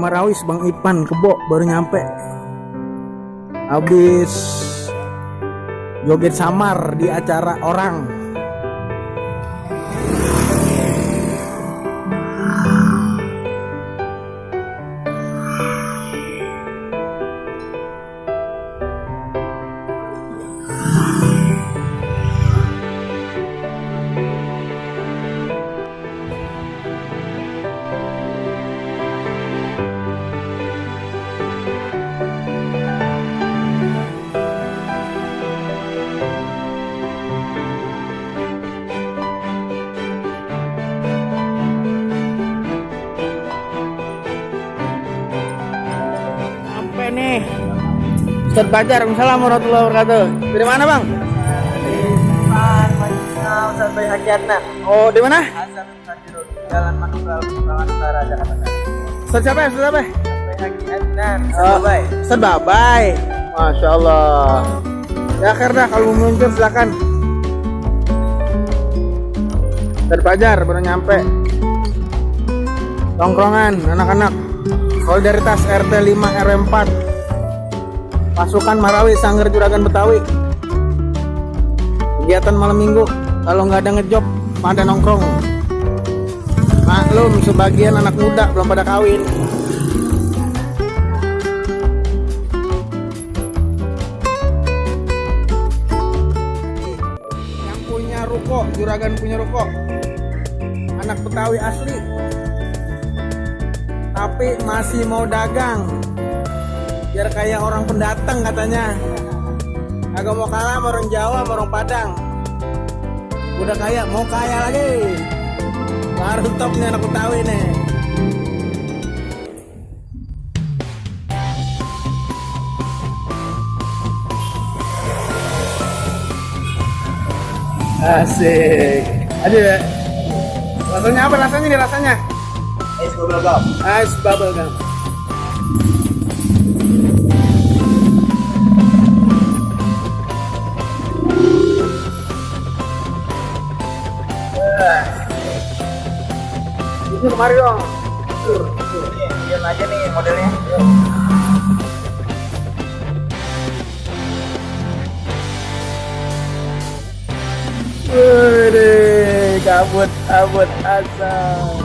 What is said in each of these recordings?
Marawis, Bang Ipan Kebo baru nyampe. Habis joget samar di acara orang. Nih Ustadz Fajar, Assalamualaikum warahmatullahi wabarakatuh. Dari mana bang? Ustadz Bayi Hakiatna. Oh di mana? Jalan Manunggal, Kembangan Utara, Jakarta. Ustadz siapa ya? Ustadz apa? Bayi Hakiatna. Ustadz Babai. Masya Allah. Ya akhir dah kalau mau meluncur silakan. Ustadz Fajar baru nyampe. Tongkrongan anak-anak. Solidaritas RT 5 RW 4 Pasukan Marawis Sanggar Juragan Betawi. Kegiatan malam minggu. Kalau nggak ada ngejob pada nongkrong. Maklum sebagian anak muda belum pada kawin. Yang punya ruko, Juragan punya ruko. Anak Betawi asli, tapi masih mau dagang biar kayak orang pendatang katanya. Agak mau kalah sama orang Jawa sama orang Padang. Udah kaya mau kaya lagi. Baru top nih anak Betawi nih. Asik. Aduh ya. Rasanya apa rasanya nih rasanya? Es bubble gum. Ice bubble gum. Ini kemarin dong. Ini diam aja nih modelnya. Wih, kabut asal.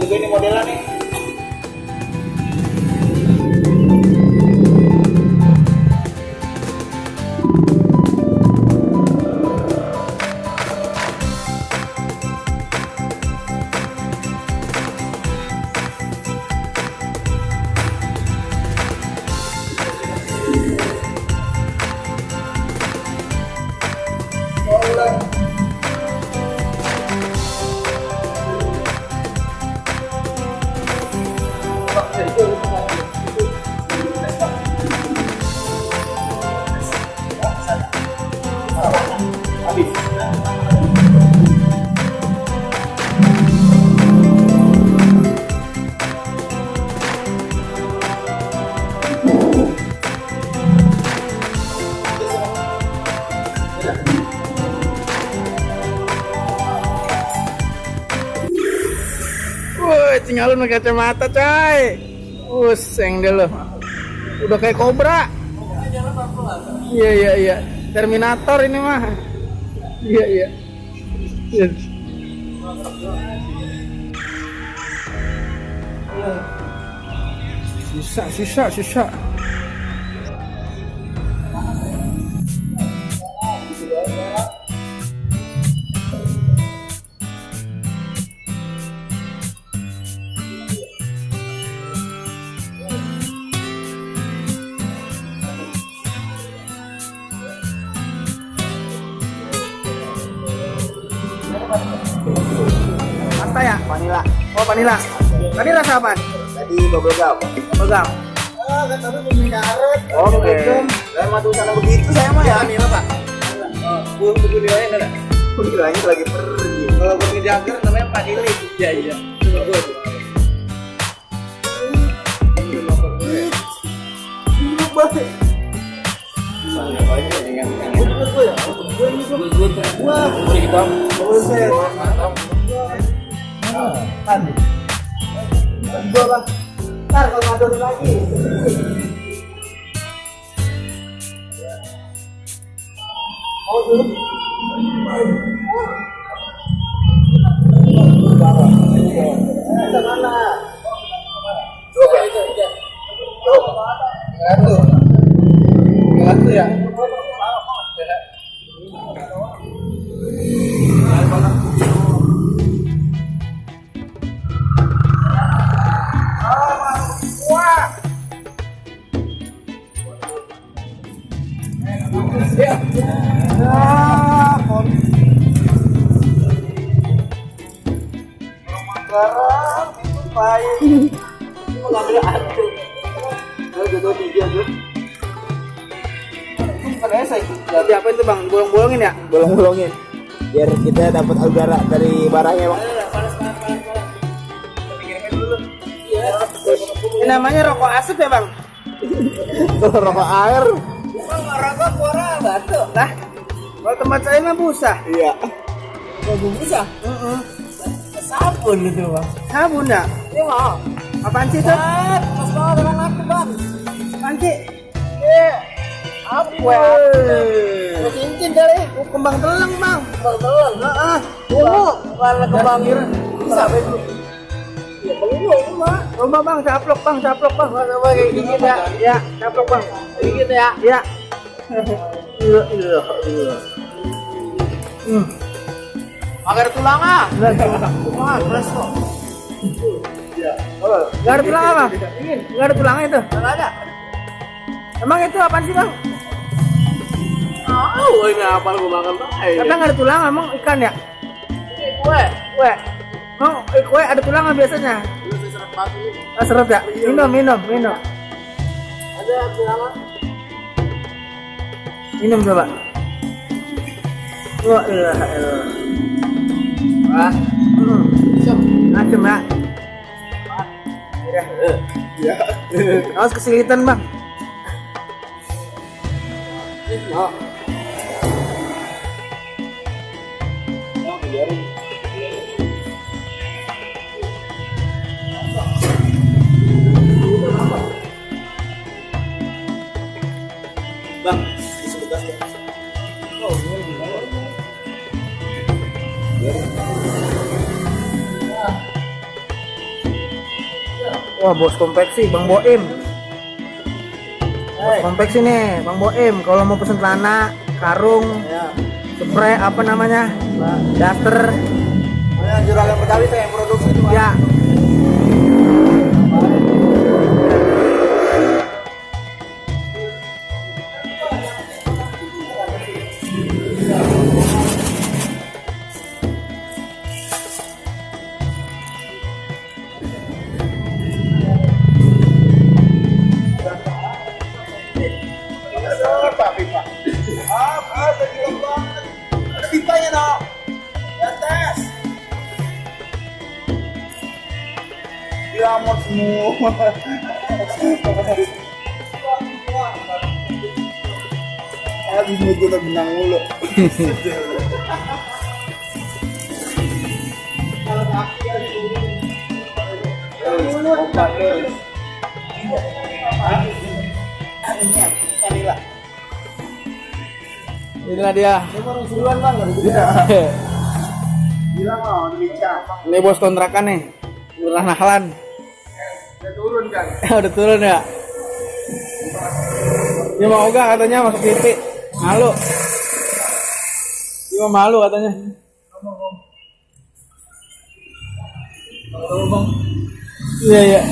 Juga ini modelnya nih. habis. Woi, tinggalin pakai kacamata, coy. Pusing deh lo. Udah kayak kobra. Iya, iya, iya. Terminator ini mah. Iya, iya. Iya. Sisa. Apa ya? Vanilla. Oh, vanilla. Tadi rasa apa? Tadi bubblegum. Pegang. Oke. Saya mau tulisan begitu saya mah ya. Vanilla, Pak. Buku nilainya enggak ada. Nilainya lagi pergi. Kalau buku Jagger namanya Pak Dili. Iya, iya. Bagus. Ntar kalau ngadon lagi. Oh dulu. Mana? Satu ya. Garam itu pahit. Mengambil adu. Dua tiga tuh. Jadi apa itu bang? Bolong-bolongin ya? Bolong-bolongin. Biar kita dapat udara dari barangnya, Bang. Ini namanya rokok asap ya bang? Kalau rokok air. Bang, rokok kuara batu lah. Kalau tempat saya mah busa. Iya. Rokok busa? Sabun gitu bang. Sabun ya? Iya mau. Apaan sih tuh? Mas banget orang aku bang. Apaan sih? Apa ya? Cincin kali. Kembang telang bang. Kembang telang? Heeh. Warna kembang bisa begitu. Ya belum mah. Coba bang, caplok bang. Mana kayak gini ya? Ya, caplok bang. Gigit ya? Ya. Iya. Agar tulang ah. Wah, keras kok. Gak ada tulang apa? Gak ada tulangnya itu? Gak ada. Emang itu apaan sih bang? Oh, ini apa lu makan tuh? Kadang gak ada tulang, emang ikan ya? Kue. Emang kue ada tulang biasanya? Seret ya? Minum. Ada tulang. Minum coba. Wah, Wah, asem ya. Ya. Awas kesilitan bang. Oh. Bang, disebutkan ya. Wah, bos konveksi Bang Boim. Bos konveksi nih, Bang Boim. Kalau mau pesen celana, karung, spray apa namanya? Daster. Juragan Betawi saya yang produksi itu. Ya. pipanya dong. Di atas. Diamot semua. Habis mutu benang mulu. Obat terus. Inilah dia. Ini baru duluan bang, baru bilang mau dibincang. Ini bos kontrakan nih. Lurah Nahlan. Udah turun kan? Udah turun ya. Dia mau gak katanya masuk TV. Malu. Dia malu katanya. Iya iya.